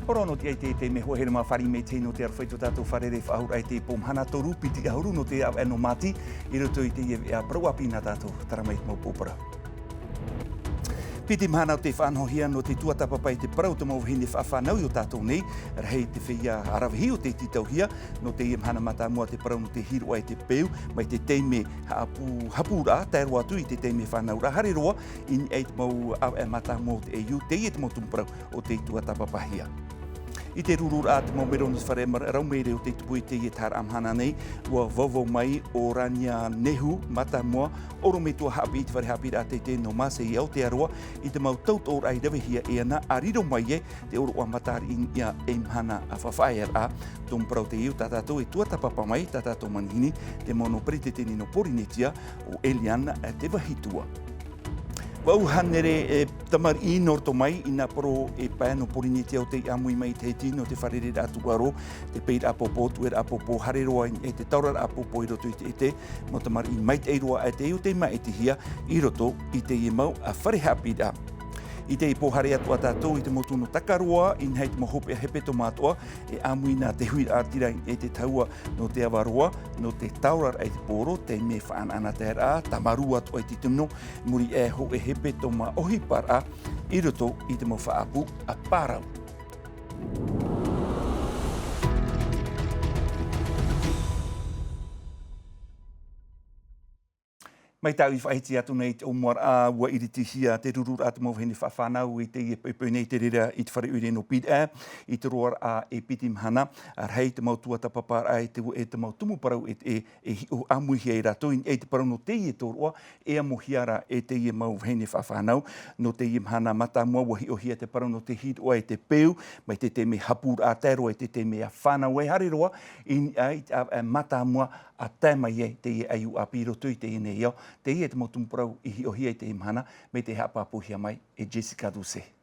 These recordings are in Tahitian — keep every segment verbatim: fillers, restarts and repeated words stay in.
Poro nō te ʻaita i te mea hoa here mā fāriʻi mai te hei nō te aroha i tō tātou fārerei faʻahou raʻa i te pō mahana toru piti ʻahuru nō te ʻāvaʻe nō Māti, i roto i teie veʻa parau ʻāpī nā tātou, terā mai te mau pō parau. Piti mahana o te faʻanahohia nō te tuatāpapa i te parau o te mau vahine faʻafānau i ō tātou nei, rahi te feiā rave hia o tei tītauhia, nō teie mahana mātāmua te parau nō te hiroʻa i te peu, mai te taime haʻapū, hapū rā, tae roa atu i te taime fānau rā, haere roa, i niʻa i te mau ʻāvaʻe mātāmua o te ʻeiū, teie te mau tumu parau o tei tuatāpapahia. I te ruru rā te mau mero nō te fare ma-, rau maere o tei tupu i teie taharaʻa mahana nei, ʻua vauvau mai ʻo Rania Nehu, mātāmua, ʻorometua haʻapiʻi i te fare haʻapiʻiraʻa teitei nō Marsella i Aotearoa, i te mau tautoʻoraʻa i ravehia e ana, ʻa riro mai ai te ʻōroʻa matariʻi i niʻa ei mahana faʻaearaʻa. Tumu parau teie tā tātou e tuatāpapa mai, tā tātou manihini, te mau nō peretiteni nō Porinetia, ʻo Eliane Te Vahitua. Vaʻu hānere e tamariʻi nō roto mai i nā poro e pae nō Porinetia o tei ʻāmui mai i Tahiti nō te fārereiraʻa tūʻaro, te peiraʻa pōpō, tuʻeraʻa pōpō, haere roa i te taoraraʻa pōpō i roto i te ʻete, mau tamariʻi maitaʻi roa ʻaita e ʻo tei māʻitihia i roto i teie mau fare haʻapiʻiraʻa. I teie pō haere atoʻa tātou i te motu nō Takaroa, inaha i te mau hopeʻa hepetoma atoʻa, e ʻāmui nā te huiraʻatira i te tahua nō te ava roa, nō te taoraraʻa i te poro, taime faʻanaʻanataeraʻa, tāmarū atoʻa i te tino, muri aʻe hōʻē hepetoma ʻohiparaʻa, i roto i te mau faʻaʻapu ʻa parau. Mai tāʻu i faʻahiti atu nei i te ʻōmuaraʻa, ʻua iritihia te rururaʻa te mau vahine faʻafānau i teie poʻipoʻi nei te reira i te fare ʻoire nō Pīraʻe, i te roaraʻa e piti mahana, rahi te mau tuatāpaparaʻa e te, e te mau tumu parau e, e, e hiʻo ʻāmuihia e rātou i, e te parau nō teie tōroʻa, e amohia ra e teie mau vahine faʻafānau, nō teie mahana mātāmua ʻua hiʻohia te parau nō te hiroʻa i te peu, mai te taime hapūraʻa tae roa i te taime ʻa fānau ai haere roa, i niʻa i te ʻāvaʻe mātāmua, ʻa tae mai ai teie ʻaiū ʻāpī i roto i teie nei ao, teie te mau tumu parau i hiʻohia i teie mahana, mai te haʻapāpūhia mai e Jessica Doucet.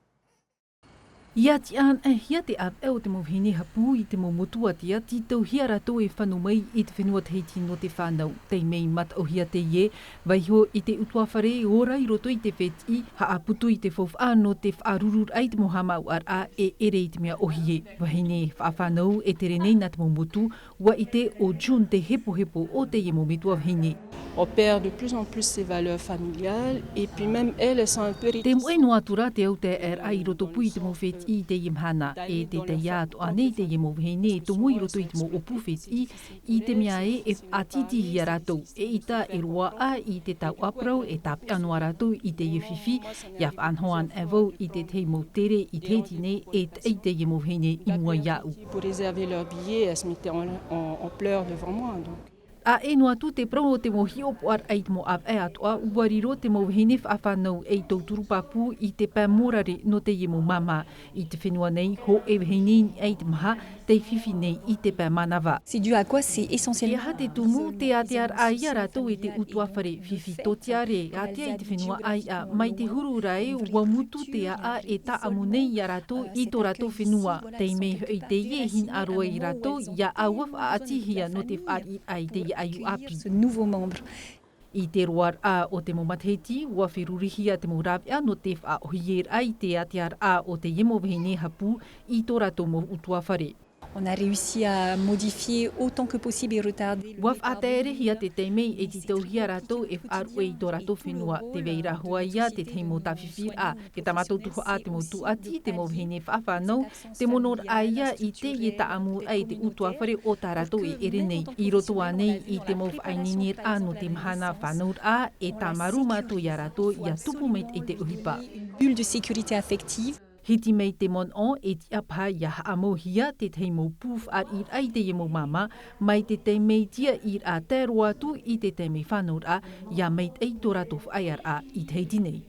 ʻIa tiʻa anaʻe hia te ʻāvaʻe o te mau vahine hapū i te mau motu ʻātea, tītauhia rātou e fano mai i te fenua Tahiti nō te fānau. Taime i mataʻuhia teie, vaiiho i te ʻutuāfare ora i roto i te fētiʻi, haʻaputu i te faufaʻa nō te faʻarururaʻa i te mau haʻamāuʻaraʻa e ʻere i te mea ʻōhie. Vahine faʻafānau e tere nei nā te mau motu, ʻua ʻite ʻo June te hepohepo o teie mau metua vahine. On perd de plus en plus ces valeurs familiales et puis même elles, elles sont un peu réticentes. Te moʻe noa atu rā te autaeaʻeraʻa i rotopū i te mau fētiʻi i teie mahana, e te taiā atoʻa nei teie mau vahine e tomo i roto i te mau ʻōpū fētiʻi, i te mea ē e faʻatītīhia rātou, eʻita e roaʻa i te tauʻaparau e tāpeʻa noa rātou i teie fifi, ʻia faʻanaho anaʻe vau i te tahi mau tere i Tahiti nei e taʻi teie mau vahine i mua iāʻu. Pour réserver leur billet, elles se mettaient en, en, en pleurs devant moi, donc. ʻA ʻē noa atu te parau o te mau hiʻopoʻaraʻa i te mau ʻāvaʻe atoʻa, ʻua riro te mau vahine faʻafānau ei tauturu pāpū i te pae mōrare nō teie mau māmā. I te fenua nei, hōʻē vahine i niʻa i te maha, tei fifi nei i te pae mānava. C'est dû à quoi ? C'est essentiellement... E aha te tumu? Te ātearaʻa ia rātou e te ʻutuāfare, fifi tōtiare, ātea i te fenua ʻāiʻa, mai te huru ra ē, ʻua mutu te aʻa e tāʻamu nei ia rātou i tō rātou fenua. Taime hoʻi teie e hinaʻaro ai rātou, ʻia ʻāua faʻaʻitihia nō te fāriʻiraʻa i teie ʻaiū ʻāpī. Ce nouveau membre. I te roaraʻa o te mau matahiti, ʻua ferurihia te mau rāveʻa nō te faʻaʻōhieraʻa i te ātearaʻa o teie mau vahine hapū i tō rātou mau ʻutuāfare. On a réussi à modifier autant que possible et retarder. ʻUa faʻaterehia te taime e tītauhia rātou e faʻaruʻe i tō rātou fenua, tē vai ra hoʻi ia te tahi mau tāfifiraʻa, e tā mātou tuhaʻa te mau tūʻati, te mau vahine faʻafānau, te monoraʻa ia i teie tāʻamuraʻa i te ʻutuāfare o tā rātou e ʻere nei. I roto ānei i te mau faʻaineineraʻa nō te mahana fānauraʻa, e tāmarū mātou ia rātou ʻia tupu maitaʻi te ʻohipa. Bulle de sécurité affective. Hiti mai te manaʻo, e tiʻa paha ʻia haʻamauhia te tahi mau pū faʻariʻiraʻa i teie mau māmā, mai te taime i tiʻa i rā tae roa atu i te taime fānauraʻa, ʻia maitaʻi tō rātou faʻaearaʻa i Tahiti nei.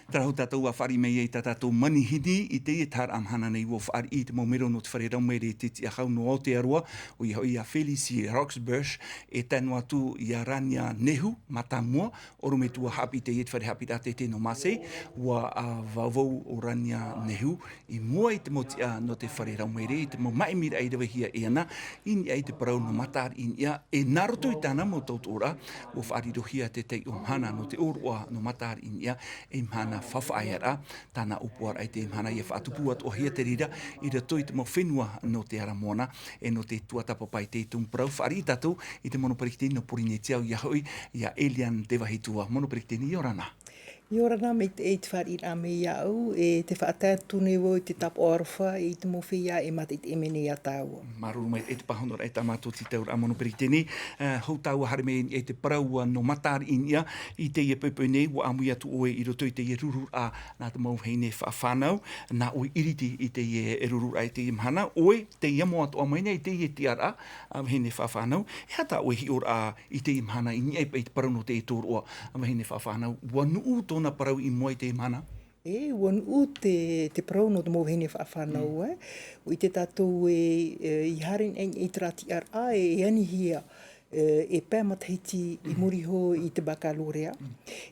Terā hoʻi tātou ʻua fāriʻi mai ai tā tātou manihini i teie taharaʻa mahana nei, ʻua fāriʻi i te mau mero nō te fare raumaere i te tiʻahau nō Aotearoa, ʻoia hoʻi ia Felicie Roxburgh, e tae noa atu ia Rania Nehu, mātāmua, ʻorometua haʻapiʻi teie i te fare haʻapiʻiraʻa teitei nō Marsella, ʻua, ā, vauvau ʻo Rania Nehu i mua i te mau tiʻa nō te fare raumaere, i te mau māʻimiraʻa i ravehia e ana, i niʻa i te parau nō matariʻi i niʻa, e nā roto i tāna mau tautooraʻa, ʻua faʻarirohia te taiʻo mahana nō te ʻōroʻa nō matariʻi i niʻa, ei mahana faʻaearaʻa, tāna ʻōpuaraʻa i teie mahana ia faʻatupu atoʻahia te reira i roto i te mau fenua nō te ara moana, e nō te tuatāpapa i te tumu parau, fāriʻi tātou i te mono peretiteni nō Porinetia, ʻoia hoʻi, ia Eliane Te Vahitua. Mono peretiteni, ʻia ora na. ʻIa ora na, mai te, e te fāriʻiraʻa mai iāʻu, e te faʻatae atu nei vau i te tāpaʻo aroha, i te mau feiā e mātaʻitaʻi mai nei iā tāua. Māuruuru maitaʻi te pāhonoraʻa i tā mātou tītauraʻa, mono peretiteni. Eh, hou tāua haere mai i te parau nō Matariʻi Niʻa, i teie poʻipoʻi nei, ʻua ʻāmui atu ʻoe i roto i teie rururaʻa nā te mau vahine faʻafānau, nā ʻoe i ʻiriti i teie rururaʻa i teie mahana, ʻoe, tei amo atoʻa mai nei i teie tiʻaraʻa, a, vahine faʻafānau, e aha tā ʻoe hiʻoraʻa i teie mahana i niʻa i te parau nō te tōroʻa, a, vahine faʻafānau, ʻua nuʻu tōna parau i mua i teie mahana? E, ʻua nuʻu te, te parau nō te mau vahine faʻafānau, e. ʻUa ʻite tātou e, e, i haere nei i terā tiʻaraʻa, e, e anihia, e, e pae matahiti i muri iho i te baccalauréat.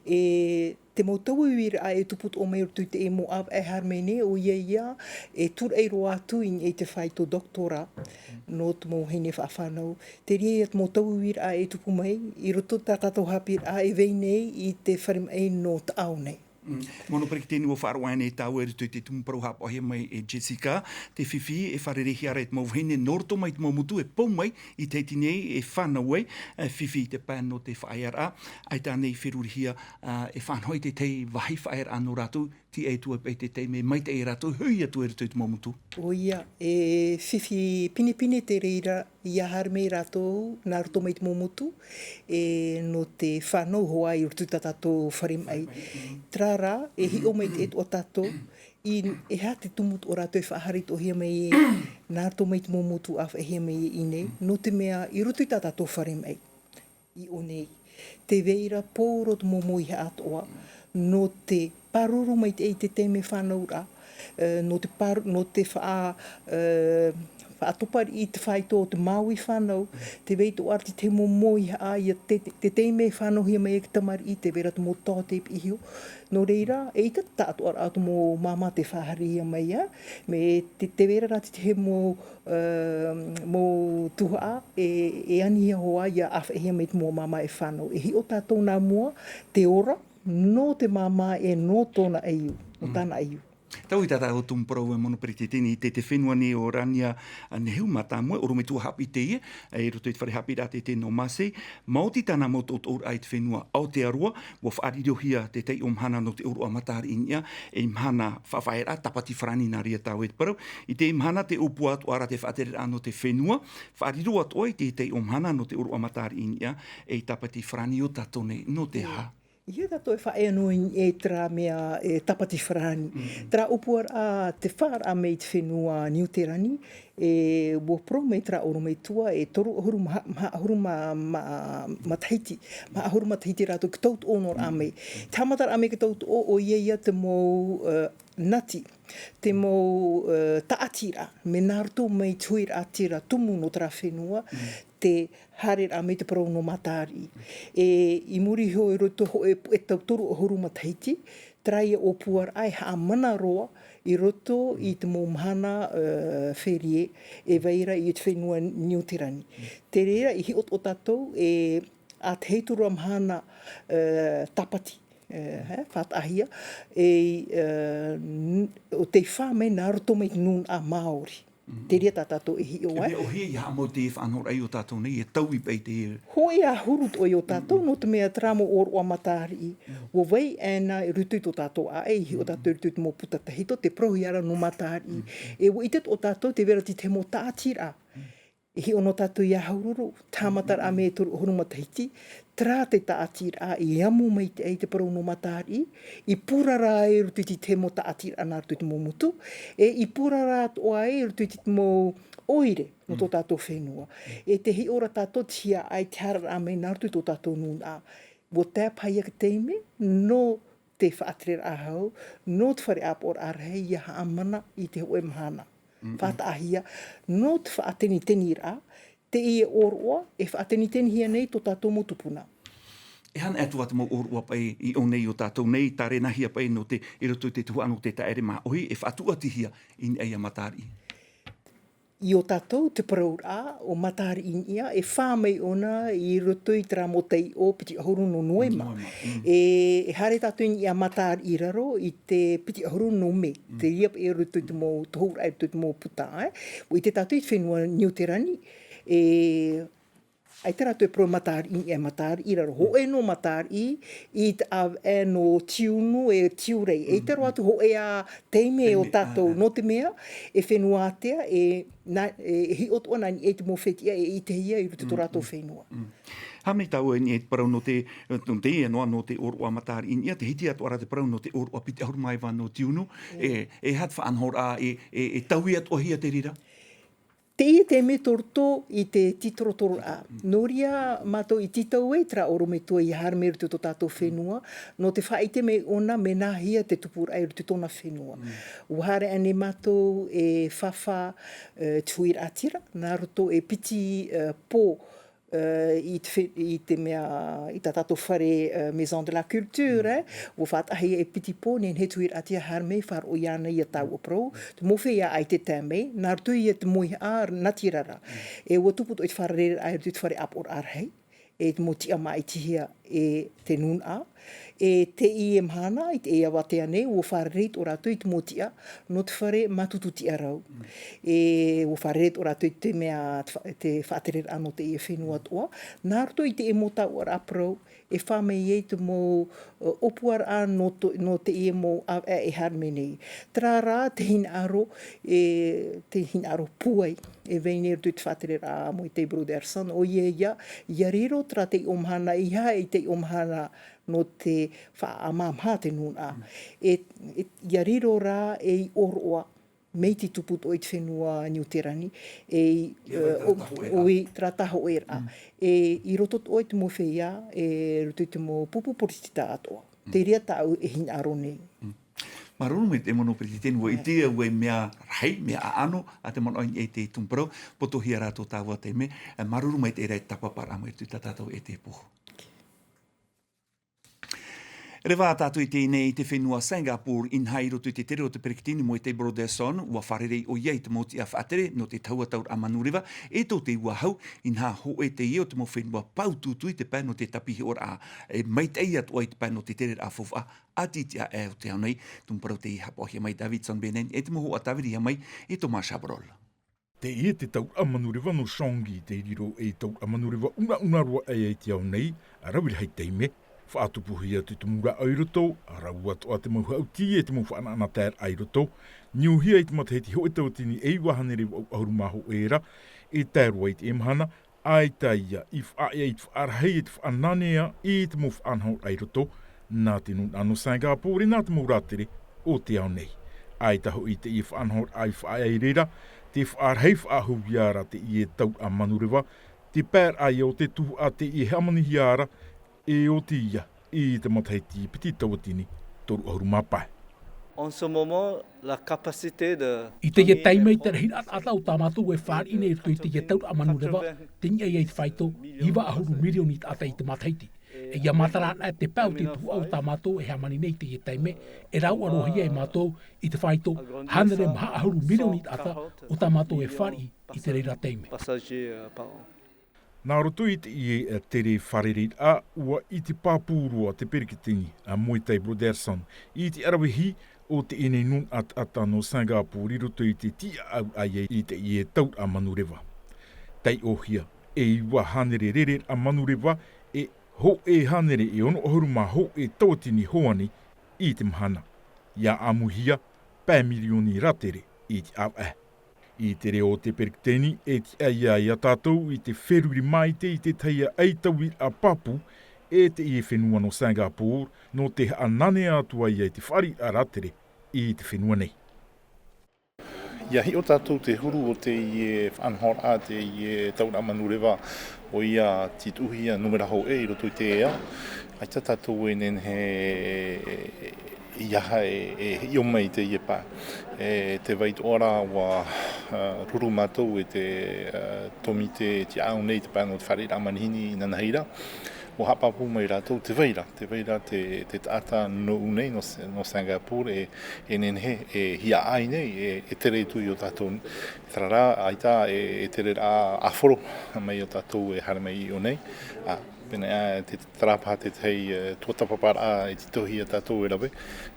E, te mau tauiuiraʻa e tupu atoʻa mai i roto i te mau ʻāvaʻe haere mai nei, ʻoia ia, e tūraʻi roa atu i, i te fāito doctorat, nō te mau vahine faʻafānau. Te reira ia te mau tauiuiraʻa e tupu mai, i roto tā tātou haʻapiʻiraʻa e vai nei i te fare maʻi nō Taʻau nei. Mm. Mono peretiteni, ʻua faʻaroʻo nei tāua i roto i te tumu parau haʻapaʻohia mai e Jessica, te fifi e fārereihia ra e te mau vahine nō roto mai te mau motu e pou mai i te hiti nei e fānau ai, e fifi i te pae nō te faʻaearaʻa, ʻaita ānei i ferurihia, a, e faʻanaho i te tahi vāhi faʻaearaʻa nō rātou, tiʻa atu ai paʻi te taime maitaʻi ia rātou e hoʻi atu i roto i te mau motu. ʻOia, e fifi pinepine te reira, ia haere mai rātou, nā roto mai te mau motu, e nō te fānau hoʻi i roto i tā tātou fare maʻi. Fare maʻi, mm. Terā rā, e hiʻo maitaʻi atoʻa tātou, i, e aha te tumu o rātou e faʻahaere atoʻahia mai e, nā roto mai te mau motu ʻāfaʻihia mai e i ʻō nei, nō te mea i roto i tā tātou fare maʻi i ʻō nei. Tē vai ra pauroa te mau mōihaʻa atoʻa, nō te pāruru maitaʻi i te taime fānauraʻa, e, nō te pār-, nō te faʻa-, e, faʻatopariʻi i te fāito o te māuiui fānau, tē vai atoʻa ra te tahi mau mōihaʻa ia te, te taime e fānauhia mai ai te tamariʻi, tē vai ra te mau tao tei piʻi iho. Nō reira, eʻita te taʻatoʻaraʻa o te mau māmā tē faʻahaerehia mai, ā, mai te, tē vai ra te tahi mau, e, mau tuhaʻa, e, e anihia hoʻi ia ʻāfaʻihia mai te mau māmā e fānau. E hiʻo tātou nā mua, te ora, nō te māmā e nō tōna ʻaiū, nō tāna ʻaiū. Taui tā tātou tumu parau e mono peretiteni i te, te fenua nei o Rania, a, Nehu, mātāmua, ʻorometua haʻapiʻi teie, i roto i te fare haʻapiʻiraʻa teitei nō Massy. Maoti tāna mau toʻotoʻoraʻa i te fenua Aotearoa, ʻua faʻarirohia te taiʻo mahana nō te ʻōroʻa Matariʻi Niʻa, ei mahana faʻaearaʻa, Tāpati Farāni nā reira tāua e te parau. I teie mahana tē ʻōpua atoʻa ra te faʻatereraʻa nō te fenua, faʻariro atoʻa i te taiʻo mahana nō te ʻōroʻa Matariʻi Niʻa, ei Tāpati Farāni o tātou nei, nō te aha? ʻIa tātou e faʻaea noa i terā mea, e Tāpati Farāni. Mm. Terā ʻōpuaraʻa tē faʻaara mai i te fenua Niu Terani, e ʻua parau mai terā ʻorometua, e toru ʻahuru mā, mā, ʻahuru mā, mā, matahiti, mā ʻahuru matahiti rātou, ka tautoʻo noa rā mai. Te haʻamataraʻa mai ka tautoʻo, ʻoia ia te mau, e, nati, te mau, e, tāʻatiraʻa, mea nā roto mai te huiraʻatira tumu nō terā fenua, tē haere ra mai te parau nō Matariʻi. E, i muri iho i roto hōʻē puʻe tau toru ʻahuru matahiti, terā ia ʻōpuaraʻa e haʻamana roa i roto i te mau mahana, e, férié, e vai ra i te fenua Niu Terani. Te reira, i hiʻo atoʻa tātou, e, ā te hei tūrua mahana, e, Tāpati, e, he, faʻataʻahia, e, e, n-, ʻo tei fā mai nā roto mai te nūnaʻa Māori. Mm. Te reira tā tātou e hiʻo ai. E mea ʻohie ia haʻamau te faʻanahoraʻa i ō tātou nei, e taui paʻi te... Hōʻē ʻahuru atoʻa i ō tātou, nō te mea terā mau ʻōroʻa Matariʻi, ʻua vai ʻaena i roto i tō tātou ʻāʻai, i hiʻo tātou i roto i te mau puta tahito, tē parauhia ra nō Matariʻi. E ʻua ʻite atoʻa tātou, tē vai ra te tahi mau tāʻatiraʻa. E hiʻo noa tātou ia Haururu, te haʻamataraʻa mai e toru ʻahuru matahiti, terā te tāʻatiraʻa i amo maitaʻi te parau nō Matariʻi, i purara ai i roto i te tahi mau tāʻatiraʻa nā roto i te mau motu, e i purara atoʻa ai i roto i te mau ʻoire nō tō tātou fenua. E tē hiʻo ra tātou te hiaʻai, te haereraʻa mai nā roto i tō tātou nūnaʻa. ʻUa tae paʻi ia te taime, nō te faʻatereraʻa hau, nō te fare ʻāpoʻoraʻa rahi, ia haʻamana i te hōʻē mahana. Mm-mm. Faʻataʻahia, nō te faʻateniteniraʻa, teie ʻōroʻa, e faʻatenitenihia nei tō tātou mau tupuna. E aha atu ā te mau ʻōroʻa paʻi i ʻō nei iō tātou nei, tārenahia paʻi nō te, i roto i te tuhaʻa nō te taʻere māʻohi, e faʻatuatihia i niʻa ia Matariʻi? i ō tātou te parauraʻa o Matariʻi Niʻa, e fā mai ʻōna i roto i terā mau taiʻo piti ʻahuru nō Noema. Noema, mm. E, e haere tātou i niʻa Matariʻi Raro i te piti ʻahuru nō Me. Mm. Te reira paʻi i roto i te mau tohuraʻa, i roto i te mau puta, e. ʻUa ʻite tātou i te fenua Niu Terani, e, ʻaita rātou e parau Matariʻi Niʻa, e Matariʻi Raro. Hōʻē nō Matariʻi, i te ʻāvaʻe nō Tiunu e Tiurai. ʻAita roa atu hōʻē ā taime o Taime, tātou, ā, ā. Nō te mea, e fenua ātea, e, nā, e, e hiʻo atoʻa nā niʻa i te mau fetiʻa e ʻitehia i roto i tō rātou fenua. Mm. Hāmani tāua i niʻa i te parau nō te, nō teie noa, nō te ʻōroʻa Matariʻi Niʻa, tē hiti atoʻa ra te parau nō te ʻōroʻa piti ʻahuru mā iva nō Tiunu, e, e aha te faʻanahoraʻa, e, e, e taui atoʻahia te reira? Teie taime tō roto i te tītorotororaʻa. Nō reira mātou i tītau ai terā ʻorometua i haere mai i roto i tō tātou fenua, nō te faʻaʻite mai ʻōna mea nāhea te tupuraʻa i roto i tōna fenua. Mm. ʻUa haere ānei mātou e fāfā, e, te huiraʻatira, nā roto e piti, e, pō, e, i te fe-, i te mea, i tā tātou fare, e, Maison de la Culture, e, ʻua faʻataʻahia e piti pō, nehenehe te huiraʻatira e haere mai, faʻaroʻo iāna ia taua parau, te mau feiā ʻaita e tae mai, nā roto ia te mauhaʻa natirara. E ʻua tupu atoʻa i te fārereiraʻa i roto i te fare ʻāpoʻoraʻa rahi, e te mau tiʻa māʻitihia e te nūnaʻa. E teie mahana, i teie ʻāvaʻe nei, ʻua fārerei atoʻa rātou i te mau tiʻa nō te fare mātutu tiʻarau. Mm. E ʻua fārerei atoʻa rātou i te mea, te fa-, te faʻatereraʻa nō teie fenua atoʻa. Nā roto i teie mau taoʻaraʻa parau, e fā mai ai te mau, ā, ʻōpuaraʻa nō to-, nō teie mau ʻāvaʻe e haere mai nei. Terā rā te hinaʻaro, e, te hinaʻaro pūai, e vai nei i roto i te faʻatereraʻa a Moetai Broderson, ʻoia ia, ʻia riro terā taiʻo mahana, ʻeiaha e taiʻo mahana nō te faʻaʻamāmāhia te nūnaʻa. E, e, ʻia riro rā ei ʻōroʻa, mai te tupu atoʻa i te fenua Niu Terani, e, ʻIa vai e, terā ʻo-, tahoʻe rā. ʻOi, terā tahoʻe rā. Mm. E, i roto atoʻa i te mau feiā, e, i roto i te mau pupu poritita atoʻa. Mm. Te reira tāʻu e hinaʻaro nei. Mm. Māuruuru maitaʻi e Mano Peretiteni, ʻua ʻite au e mea rahi, mea ʻaʻano, ā te manaʻo i niʻa i te tumu parau, poto hia rā tō tāua taime, e, māuruuru maitaʻi e rā i te tāpaparaʻa mai i roto ia tātou e te pō. Reva tātou i teie nei i te fenua Singapore, inaha i roto i te tere o te Peretiteni Moetai Broderson, ʻua fārerei ʻoia i te mau tiʻa faʻatere nō te tahua tauraʻa manureva, e tō te ua hau, inaha hōʻē teie o te mau fenua pāutuutu i te pae nō te tāpiʻiraʻa, e maitaʻi atoʻa i te pae nō te tereraʻa faufaʻa, ʻātītī aʻe o te ao nei, tumu parau tei haʻapaʻohia mai Davidson Benen, e te mau hoa tāvirihia mai e Thomas Chabrol. Teie te tauraʻa manureva nō Changi, tei riro ei tauraʻa manureva ʻunaʻuna roa aʻe i te ao nei, ā rave rahi taime, faʻatupuhia te tumu rāʻau i roto, ā rave atoʻa te mau haʻutī e te mau faʻanaʻanataeraʻa i roto, niuhia i te matahiti hōʻē tauatini e iva hānere vaʻu ʻahuru mā hōʻē ra, e tae roa i teie mahana, ʻaita ia i faʻaea i te faʻarahi e te faʻananea i te mau faʻanahoraʻa i roto, nā te nūnaʻa nō Singapore, nā te mau rātere o te ao nei. ʻAita hoʻi teie faʻanahoraʻa i faʻaea i reira, te faʻarahi faʻahou ia ra teie tauraʻa manureva, te paeraʻa ia o te tuhaʻa teie e hāmanihia ra, e oti ia i te matahiti piti tauatini toru ʻahuru mā pae. En ce moment, la capacité de I teie taime, i te rahiraʻa taʻata o tā mātou e fāriʻi nei i roto i teie tauraʻa manureva, te niʻa ia i te faito, iva ʻahuru mirioni taʻata i te matahiti. E ʻia matara ana te pae o te tuhaʻa o tā mātou e hāmani nei i teie taime, e rāuʻa roa hia e mātou i te faito, hānere maha ʻahuru mirioni taʻata o tā mātou e fāriʻi i te reira taime. Passagers, euh, par an. Nā roto i teie, e, tere fārereiraʻa, ʻua ʻite pāpū roa te Peretiteni, a Moetai Brotherson, i te ʻaravihi o teie nei nūnaʻa taʻata nō Singapore i roto i te tiʻaʻau a ia i teie tauraʻa manureva. Taiʻohia, e iva hānere rereraʻa manureva, e hōʻē hānere e ono ʻahuru mā hōʻē tauatini hoani i te mahana. ʻIa ʻāmuihia, pae mirioni rātere i te ʻāvaʻe. I te reo o te Peretiteni, e tiʻa ia ia tātou i te feruri maitaʻi i te tahi ʻaitauiraʻa pāpū, e teie fenua nō Singapore, nō te haʻananea atu ai i te fāriʻiraʻa rātere i te fenua nei. ʻIa hiʻo tātou te huru o teie faʻanahoraʻa, teie tauraʻa manureva, ʻoia te tuʻuhia nūmera hōʻē i roto i te ea. ʻAita tātou e nehenehe e, e, e, ʻeiaha e, e hiʻo mai i teie pae. E te vai atoʻa ra ʻua, ā, ruru mātou e te, ā, tōmite tiʻaʻau nei i te pae nō te fāriʻiraʻa manihini inanahi ra. Ua haʻapāpū mai rātou te vai ra, te vai ra te, te taʻata nō ʻū nei, nō, nō Singapore, e, e nehenehe, e hiaʻai nei, e, e tere atu i ō tātou. Terā rā, ʻaita, e, e tere rā ʻāfaro mai ō tātou e haere mai i ʻō nei. Ā, pēnei, ā, te, terā paha te tahi, e, tuatāpaparaʻa i te tohi a tātou e rave.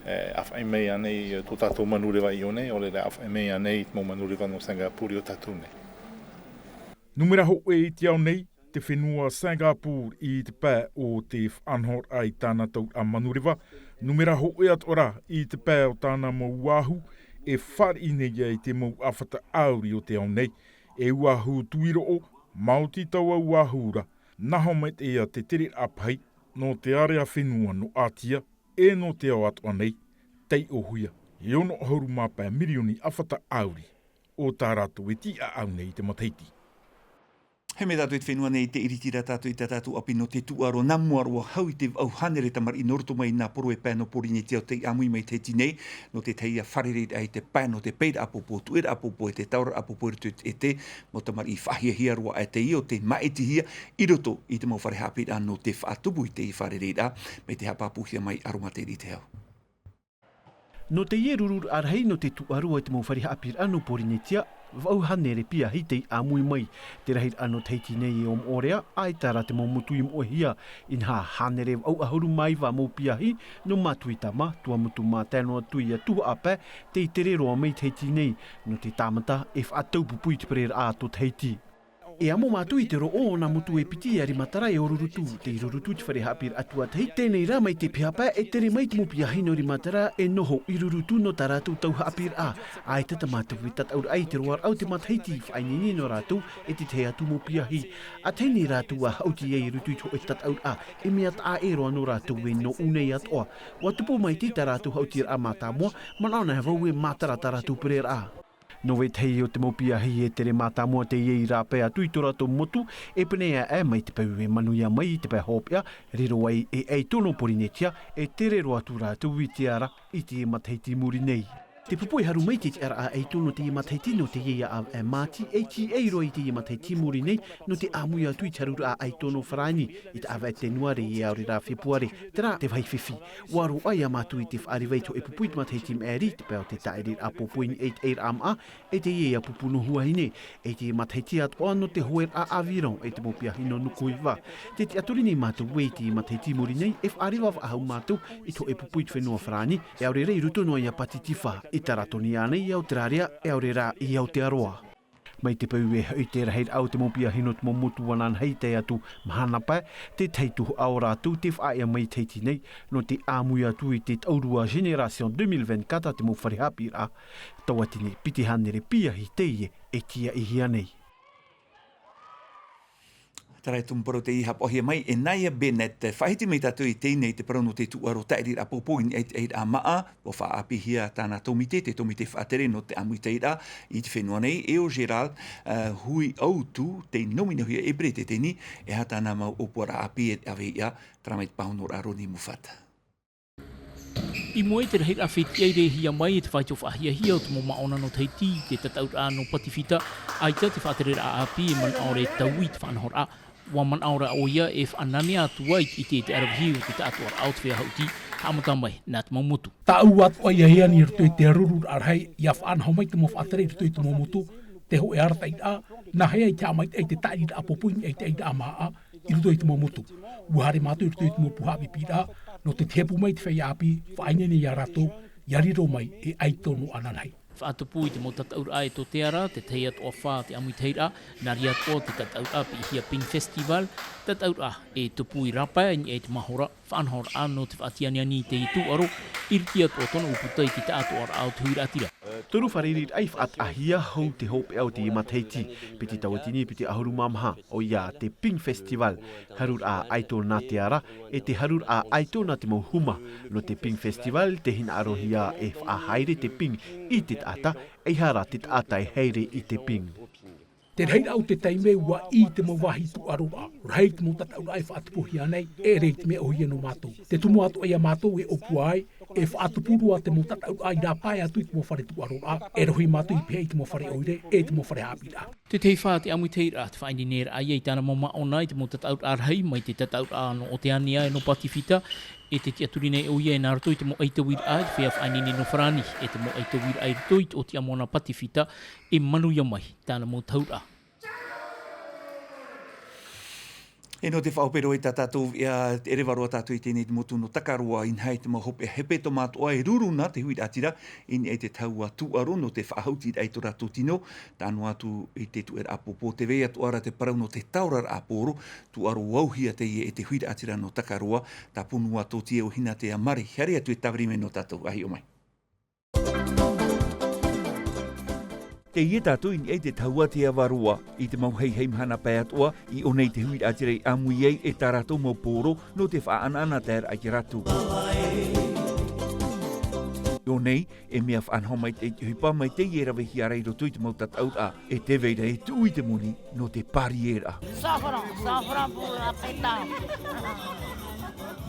E, ʻāfaʻi mai ānei, e, tō tātou manureva i ʻō nei, ʻaore rā ʻāfaʻi mai ānei te mau manureva nō Singapore i ō tātou nei. Numera hōʻē i te ao nei, te fenua Singapore i te pae o te faʻanahoraʻa i tāna tauraʻa manureva, numera hōʻē atoʻa rā i te pae o tāna mau āhu e fāriʻi nei ai te mau ʻāfata ʻāuri o te ao nei. E ua āhu tuiroʻo, maoti taua ua āhu ra, naho maitaʻi ia te tereraʻa pahi, nō te ārea fenua nō ʻĀtia, e nō te ao atoʻa nei, taiʻohia, e ono ʻahuru mā pae mirioni ʻāfata ʻāuri, o tā rātou e tīʻaʻau nei i te matahiti. He mea tātou i te fenua nei, te iritiraʻa tātou i tā tātou ʻāpī nō te tūʻaro, nā mua roa hau i te vaʻu hānere tamariʻi nō roto mai nā poro e pae nō Pōrīnetia o tei ʻāmui mai i Tahiti nei, nō te tahi ia fārereiraʻa i te pae nō te peiraʻa pōpō, tuʻeraʻa pōpō, e te taoraʻa pōpō i roto i te ʻētē, mau tamariʻi faʻahiahia roa ʻē teie ʻo tei māʻitihia i roto i te mau fare haʻapiʻiraʻa nō te faʻatupu i teie fārereiraʻa, mai te haʻapāpūhia mai Aromaterite Hau. Nō teie rururaʻa rahi nō te tūʻaro e te mau fare haʻapiʻiraʻa nō Pōrīnetia, vaʻu hānere piahi tei ʻāmui mai. Te rahiraʻa nō Tahiti nei e ʻōmoʻorea, ʻaita rā te mau motu i moʻehia, inaha hānere vaʻu ʻahuru mā iva mau piahi, nō Matuitama, Tuamotu mā tae noa atu ia Tuhaʻa pae, tei tere roa mai i Tahiti nei, nō te tāmata e faʻataupupu i te pereraʻa tō Tahiti. E amo mātou i te roʻo o nā motu e piti ia Rimatara e Orurutu, tei Rurutu te fare haʻapiʻiraʻa tuatahi, teie rā mai te piha pae e tere mai te mau piahi nō Rimatara e noho i Rurutu nō tā rātou tau haʻapiʻiraʻa. ʻAita tā mātou e tataʻuraʻa i te roaraʻa o te matahiti faʻaineine nō rātou e te tahi atu mau piahi. ʻA tae nei rātou ʻa haʻuti ai i roto i te hōʻē tataʻuraʻa, e mea taʻa ʻē roa nō rātou e nō ʻū nei atoʻa. Ua tupu maitaʻi tā rātou haʻutiraʻa mātāmua, manaʻo na vau e mātara tā rātou pereraʻa. Nō vetahi o te mau piahi e tere mātāmua teie i rāpae atu i tō rātou motu, e pēneiaʻe mai te peu e manuia mai i te pae hopeʻa, riro ai e ʻaito nō Pōrīnetia, e tere roa atu rātou i te ara i te matahiti i muri nei. Te pupu e haru mai te tiʻaraʻa ʻaito nō teie matahiti nō teie ia ʻāvaʻe Māti, e tīaʻi roa i teie matahiti i muri nei, nō te ʻāmui atu i te haruraʻa ʻaito nō Farāni, i te ʻāvaʻe Tenuare e ʻaore rā Fepuare, terā te vāhi fifi. Ua roaʻa ia mātou i te faʻareva i te hōʻē pupu i te matahiti maʻiri, te pae o te tāʻiriraʻa pōpō i niʻa i te ʻairaʻa māʻa, e teie ia pupu nō Huahine, e teie matahiti atoʻa nō te hoeraʻa aviron, e te mau piahi nō Nukuhiva. Tē tiʻaturi nei mātou ē i teie matahiti i muri nei, e faʻareva faʻahou mātou i te hōʻē pupu i te fenua Farāni, e ʻaore rā i roto noa ia Pātitifā, i Taratoni ānei, i Aoterāria, e ʻaore rā i Aotearoa. Mai te peu e hoʻi te rahiraʻa o te mau piahi nō te mau motu ananahi i tae atu mahana pae, te tahi tuhaʻa o rātou tē faʻaea mai i Tahiti nei, nō te ʻāmui atu i te taurua Génération deux mille vingt-quatre a te mau fare haʻapiʻiraʻa. Tauatini piti hānere piahi teie e tīaʻihia nei. Terā e tumu parau tei haʻapaʻohia mai e Naya Bennett. Faʻahiti mai tātou i teie nei te parau nō te tūʻaro tāʻiriraʻa pōpō i niʻa i te ʻairaʻa māʻa, ua faʻaʻāpīhia tāna tōmite, te tōmite faʻatere nō te ʻāmuitahiraʻa i te fenua nei, e ʻo Gérald, ā, Huiautū, tei nominohia e Peretiteni, e aha tāna mau ʻōpuaraʻa ʻāpī e ʻave ia, terā mai te pāhonoraʻa a Ronnie Moffat. I mua i te rahiraʻa fetiʻairehia mai e te faito faʻahiahia o te mau māʻona nō Tahiti, te tataʻuraʻa nō Patifita, ʻaita te faʻatereraʻa ʻāpī e manaʻo ra e taui i te faʻanahoraʻa, ua manaʻo ra ʻoia e faʻananea atu ai i te, i te ʻaravihi o te taʻatoʻaraʻa o te feiā haʻuti, haʻamata mai nā te mau motu. Tāʻu atoʻa ia e ani i roto i te arururaʻa rahi, ʻia faʻanaho mai te mau faʻatere i roto i te mau motu, te hōʻē arataʻiraʻa, nā hea i te haʻamaitaʻi i te tāʻiriraʻa pōpō i niʻa i te ʻairaʻa māʻa, i roto i te mau motu. Ua haere mātou i roto i te mau pupu haʻapiʻiraʻa, nō te, te hepu mai te feiā ʻāpī, faʻaineine ia rātou, ʻia riro mai e ʻaito nō ananahi. Faʻatupu i te mau tataʻuraʻa e tō te ara, te tahi atoʻa fā te ʻāmuitahiraʻa, nā reira atoʻa te tataʻuraʻa piʻihia Pink Festival, tataʻuraʻa e tupu i rāpae i niʻa i te mahora, faʻanahoraʻa nō te faʻatianiani i te tūʻaro, iriti atoʻa tōna ʻūputa i te taʻatoʻaraʻa o te huiraʻatira. Toru fārereiraʻa i faʻataʻahia hou te hopeʻa o teie matahiti, piti tauatini, piti ʻahuru mā maha, ʻoia te Pink Festival, haruraʻa ʻaito nā te ara, e te haruraʻa ʻaito nā te mau huma. Nō te Pink Festival, tē hinaʻarohia e faʻahaere te pink i te taʻata, ʻaita rā te taʻata e haere i te pink. Te rahiraʻa o te taime ua ʻī te mau vāhi tūʻaroraʻa, rahi te mau tataʻuraʻa e faʻatupuhia nei, e ʻere i te mea ʻōhie nō mātou. Te tumu atoʻa ia mātou e ʻōpua ai, E faʻatupu roa te mau tataʻuraʻa i rāpae atu i te mau fare tūʻaro raʻa, e rohi mātou i pēhea i te mau fare ʻoire, e te mau fare haʻapiʻiraʻa. Te tahi fā te ʻāmuitahiraʻa, te faʻaineineraʻa ia i tāna mau māʻona i te mau tataʻuraʻa rahi, mai te tataʻuraʻa nō Oteania e nō Patifita, e te tiʻaturi nei ʻoia e nā roto i te mau ʻaitauiraʻa, i te feiā faʻaineine nō Farāni, e te mau ʻaitauiraʻa i roto i te ʻōtiʻa moana Patifita, e manuia mai tāna mau tahuraʻa. E nō te faʻahope roa i tā tātou veʻa, e reva roa tātou i teie nei te motu nō Takaroa, inaha i te mau hopeʻa hepetoma atoʻa e ruru na te huiraʻatira i niʻa i te tahua tūʻaro nō te faʻahautiraʻa i tō rātou tino, tae noa atu i te tuʻeraʻa pōpō, tē vai atoʻa ra te parau nō te taoraraʻa pōro, tūʻaro auhia teie e te huiraʻatira nō Takaroa, Tāpunu atoʻa e ʻo Hinatea Mare, haere atu e tāviri mai nō tātou, ʻa hiʻo mai. Teie tātou i niʻa i te tahua Te Avaroa, i te mau heihei mahana pae atoʻa, i ʻō nei te huiraʻatira i ʻāmui ai e tā rātou mau pōro, nō te faʻaʻanaʻanataeraʻa ia rātou. I ʻō nei, e mea faʻanaho mai te ʻohipa mai teie e ravehia ra i roto i te mau tataʻuraʻa, e tē vai ra e tuʻu i te moni, nō te pārieraʻa. Cent francs, cent francs pour la pétanque.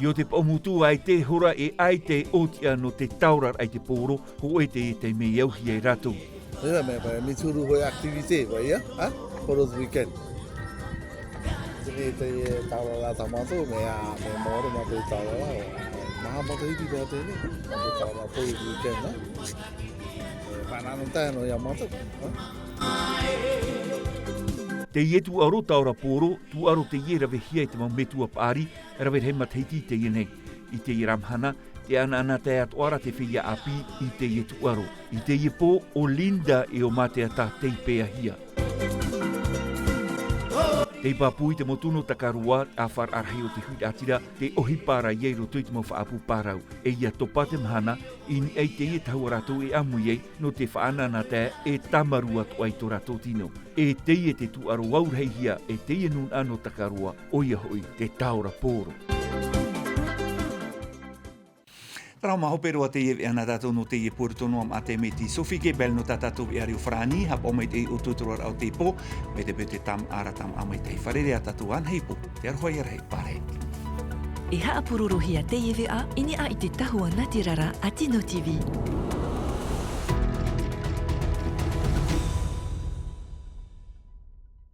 I ʻō te paʻumutu ʻaita e hora e ʻaita e ʻōtiʻa nō te taoraraʻa i te pōro, hōʻē teie e taime e auhia e rātou. Ia, mea pae, mea turu hōʻē activité, pae, ia, ha? Pōro weekend. Teie te taoraraʻa tā mātou, mea, mea maoro mātou i taoraraʻa, maha matahiti paha teie, mātou taoraraʻa pōro weekend, ha? E, faʻanaho tae noa ia mātou, ha? Teie tūʻaro taora pōro, tūʻaro teie e ravehia e te mau metua paʻari, rave rahi matahiti i teie nei. I teie ra mahana, tē ʻanaʻanatae atoʻa ra te feiā ʻāpī i teie tūʻaro. I teie pō, ʻo Linda e ʻo Mateata tei peahia. Tei pāpū i te motu nō Takaroa, ʻāfaraʻa rahi o te huiraʻatira, te ʻohipa ra ia i roto i te mau faʻaʻapu pārau. E ia topa te mahana, i niʻa i teie tahua rātou e ʻāmui ai, nō te faʻaʻanaʻanatae e tāmarū atoʻa i tō rātou tino. E teie te tūʻaro aurahihia, e teie nūnaʻa nō Takaroa, ʻoia hoʻi te taora pōro. Terā mā hope roa teie veʻa nā tātou nō teie pō i roto noa maʻa te mea i Sophie Gebel nō tā tātou veʻa reo farāni, haʻapaʻo mai te ʻō tūturu raʻa o te pō, mai te peu te tamaʻa ra tamaʻa mai te fārerei ā tātou ānei pō, te aroha ia rahi, pārahi. E haʻapurorohia teie veʻa i niʻa i te tahua nātirara a Tino TV.